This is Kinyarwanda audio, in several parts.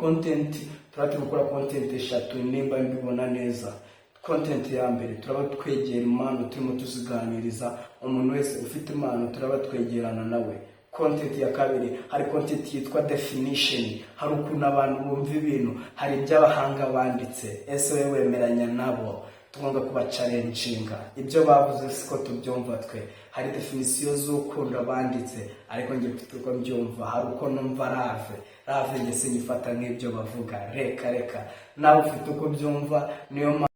Content turaba turi gukora, content eshatu nimba mbibona neza. Content ya mbere, turaba twegera impano, turimo tuziganiriza. Umuntu wese ufite impano turaba twegerana nawe. Content ya kabiri, hari content yitwa definition. Hari ukuntu abantu bumva ibintu, hari ibyo abahanga banditse. Ese wowe wemeranya nabo? Tugomba kubachallenginga. Ibyo bavuze siko tubyumva twe. Hari definition z'urukundo banditse, ariko njye mfite uko mbyumva. Hari uko numva love. Love njye sinyifata nk'ibyo bavuga. Reka reka, nawe ufite uko ubyumva. Niyo mpamvu,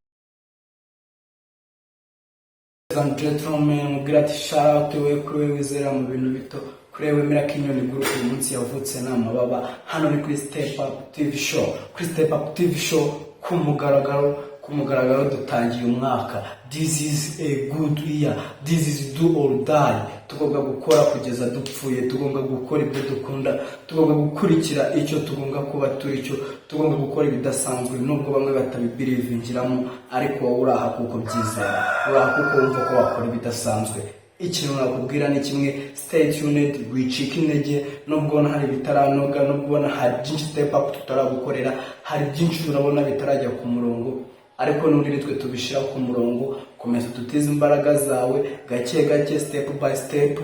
and gentlemen, mubwira ati shout out we kuri we wizera mu bintu bito, kuri we wemera ko inyoni iguruka uyu munsi yavutse nta mababa. Hano ni kuri Step Up TV Show. Kuri Step Up TV Show, ku mugaragaro, ku mugaragaro, dutangiye umwaka. This is a good year. This is do or die. Tugomba gukora kugeza dupfuye. Tugomba gukora ibyo dukunda. Tugomba gukurikira icyo tugomba kuba turi cyo. Tugomba gukora ibidasanzwe, nubwo bamwe batabibelievingiramo, ariko wowe uraha kuko byizera, uraha kuko wumva ko wakora ibidasanzwe. Ikintu nakubwira ni kimwe: stay tuned, wicika intege nubwo ubona hari ibitaranoga, nubwo ubona hari byinshi Step Up tutaragukorera, hari byinshi urabona bitarajya ku murongo, ariko n'ubundi nitwe tubishyira ku murongo. Komeza dutize imbaraga zawe gake gake, step by step.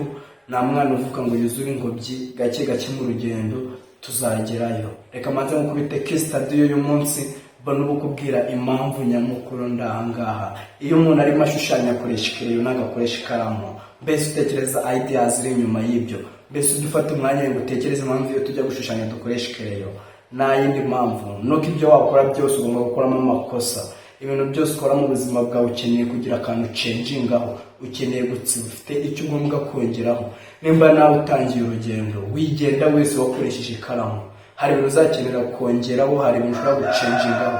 Nta mwana uvuga ngo yuzure ingobyi. Gake gake mu rugendo tuzagerayo. Reka manze nkukubite case study y'uyu munsi, mbona ubu kubwira impamvu nyamukuru ndahangaha. Iyo umuntu arimo ashushanya akoresha ikereyo, ntabwo akoresha ikaramu. Mbese utekereza ideas ziri inyuma y'ibyo? Mbese ujya ufata umwanya ngo utekereze impamvu iyo tujya gushushanya dukoresha ikereyo? Nta yindi mpamvu, nuko ibyo wakora byose ugomba gukoramo amakosa. Ibintu byose ukora mu buzima bwawe ukeneye kugira akantu uchangingaho, ukeneye gutsiba, ufite icyo ugomba kongeraho. Nimba nawe utangiye urugendo, wigenda wese wakoresheje ikaramu. Hari ibintu uzakenera kongeraho, hari ibintu ushobora guchangingaho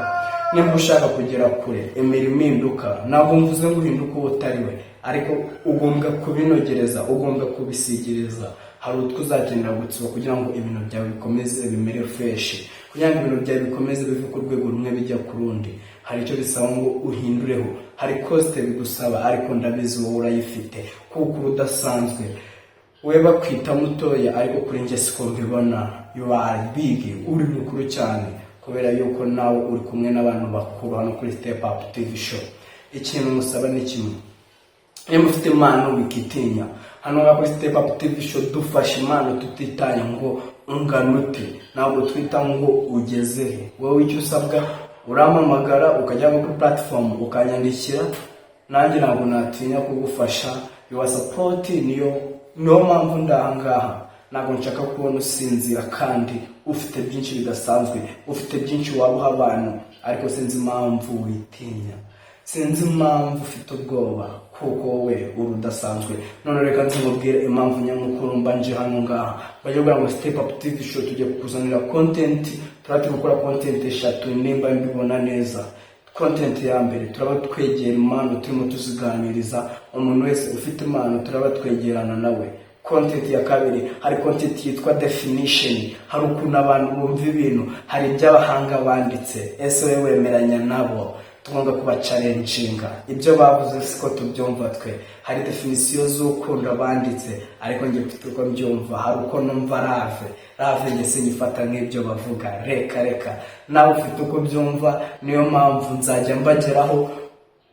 nimba ushaka kugera kure. Emera impinduka. Ntabwo mvuze ngo uhinduke uwo utari we, ariko ugomba kubinogereza, ugomba kubisigiriza. Hari utwo uzakenera gutsiba kugira ngo ibintu byawe bikomeze bimere fresh, kugira ngo ibintu byawe bikomeze bive ku rwego rumwe bijya ku rundi. Hari icyo bisaba ngo uhindureho, hari cost bigusaba, ariko ndabizi wowe urayifite kuko uri udasanzwe. We bakwita mutoya, ariko kuri njye siko mbibona. You are big, uri mukuru cyane, kubera yuko nawe uri kumwe n'abantu bakuru hano kuri Step Up TV Show. Ikintu musaba ni kimwe: iyo mufite impano, wikitinya. Hano ngaha kuri Step Up TV Show dufashe impano tutitaye ngo ungana ute, ntabwo twita ngo ugeze he. Wowe icyo usabwa, urampamagara, ukajya kuri platform ukanyandikira, nanjye ntabwo natinya kugufasha. Your support niyo mpamvu ndahangaha. Ntabwo nshaka kubona usinzira kandi ufite byinshi bidasanzwe, ufite byinshi waba uha abantu, ariko sinzi impamvu witinya, sinzi impamvu ufite ubwoba, kuko wowe uri udasanzwe. None reka nzimubwire impamvu nyamukuru mba nje hano ngaha. Bajya kugira ngo Step Up TV Show tujye kukuzanira content. Turaba turi gukora content eshatu nimba mbibona neza. Content ya mbere, turaba twegera impano, turimo tuziganiriza. Umuntu wese ufite impano turaba twegerana nawe. Content ya kabiri, hari content yitwa definition. Hari ukuntu abantu bumva ibintu, hari ibyo abahanga banditse. Ese wowe wemeranya nabo? Tugomba kubachallenginga. Ibyo bavuze siko tubyumva twe. Hari definition z'urukundo banditse, ariko njye mfite uko mbyumva. Hari uko numva love. Love njye sinyifata nk'ibyo bavuga. Reka reka, nawe ufite uko ubyumva. Niyo mpamvu nzajya mbageraho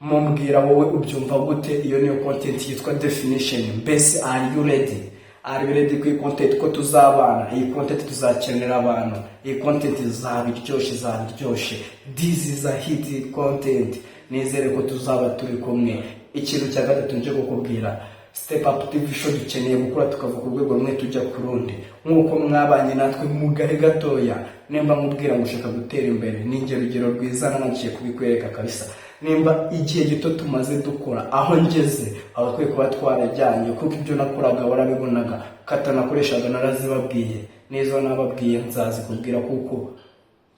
mumbwira wowe ubyumva gute. Iyo niyo content yitwa definition. Mbese are you ready? Are you ready ku content ko tuzabana? Iyi content tuzakenera abantu. Iyi content izaba iryoshye, izaba iryoshye. This is a hit content. Nizere ko tuzaba turi kumwe. Ikintu cya gatatu nje kukubwira: Step Up TV Show dukeneye gukura, tukava ku rwego rumwe tujya ku rundi, nk'uko mwabanye natwe mu gahe gatoya. Nimba nkubwira ngo ushaka gutera imbere, ni ingero, urugero rwiza nanagiye kubikwereka kabisa. Nimba igihe gito tumaze dukora aho ngeze, abakwiye kuba twarajyanye, kuko ibyo nakoraga warabibonaga. Katanakoreshaga narazibabwiye, n'izo nababwiye nzazikubwira, kuko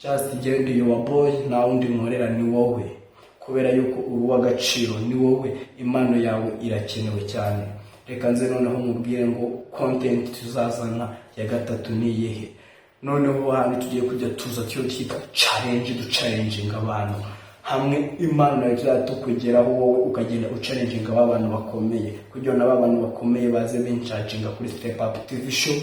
just genda your boy, nta wundi nkorera, ni wowe, kubera yuko uri uw'agaciro, ni wowe, impano yawe irakenewe cyane. Reka nze noneho mubwire ngo content tuzazana ya gatatu ni iyihe. Noneho hano tugiye kujya tuza tuyo twita challenge, duchallenginga abantu hamwe. Impano yawe tuzajya tukugeraho, wowe ukagenda uchallenginga ba bantu bakomeye, kugira ngo ba bantu bakomeye baze binchallenginga kuri Step Up TV Show.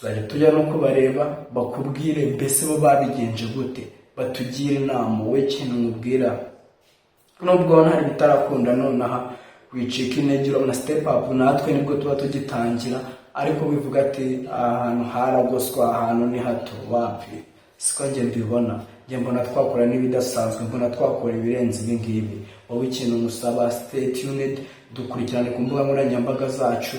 Tuzajya tujya no kubareba, bakubwire mbese bo babigenje gute, batugire inama. Wowe ikintu nkubwira, nubwo ubona hari ibitarakunda nonaha, wicika intege. Urabona Step Up natwe nibwo tuba tugitangira, ariko bivuga ati ahantu haragoswa, ahantu ni hato, wapi, siko njye mbibona. Njye mbona twakora n'ibidasanzwe, mbona twakora ibirenze ibi ngibi. Wowe ikintu ngusaba, stay tuned, dukurikirane ku mbuga nkoranyambaga zacu,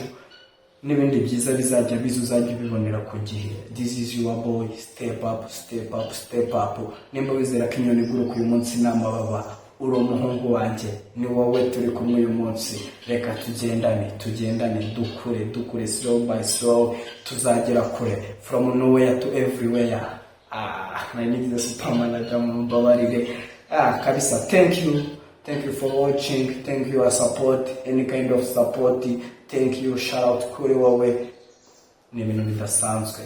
n'ibindi byiza bizajya biza uzajya ubibonera ku gihe. This is your boy, Step Up, Step Up, Step Up. Nimba wizera ko inyoni iguruka uyu munsi ni amababa, uri umuhungu wanjye, ni wowe turi kumwe uyu munsi. Reka tugendane, tugendane, dukure, dukure, slow by slow tuzagera kure, from nowhere to everywhere. Ah, nari nigize supermanager, mumbabarire. Ah, kabisa, thank you, thank you for watching, thank you your support, any kind of support, thank you. Shout out kuri wowe, ni ibintu bidasanzwe.